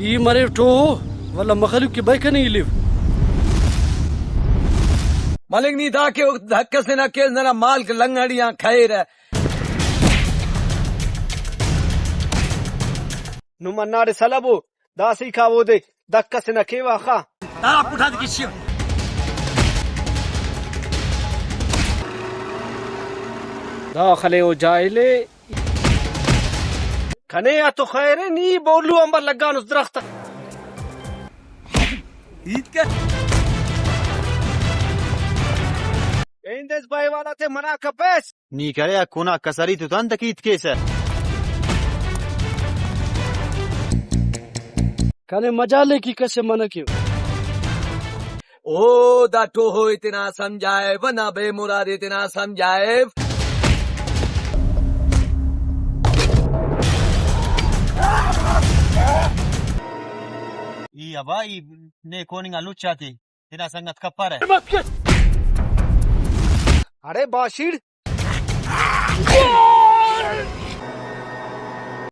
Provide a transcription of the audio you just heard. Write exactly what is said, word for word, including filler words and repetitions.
ای مرے ٹوہو، ولدا مخلوق کہ بئے کنے ایلیو۔ ملنگ نی دا کہ دھک ئسے نا کیس، ننا مالک لنگڑیاں خیر ءِ۔ نم ہنداڑے سلبو، داسہ ای کاو اودے دھک ئسے نا کیوا خا۔ دارا پٹھان گچیو۔ دا خلے او جاہلے۔ کنے آ تو خیر ءِ، نی بولو آنبار لگانس درخت۔ ہیت کہ۔ ایندس بائے والا تے منع کپیس۔ نی کرے آ کنا کسری تو تان تک ہیت کیسہ۔ کنے مجال ءِ کہ کس ءِ منع کیو۔ او دا ٹوہو ءِ تینا سمجھائے، ورنہ بے مراد ءِ تینا سمجھائے۔ ای ابا، ای نے کوننگا لچ آتے تینا سنگت کپرہ۔ اڑے باشیڑ۔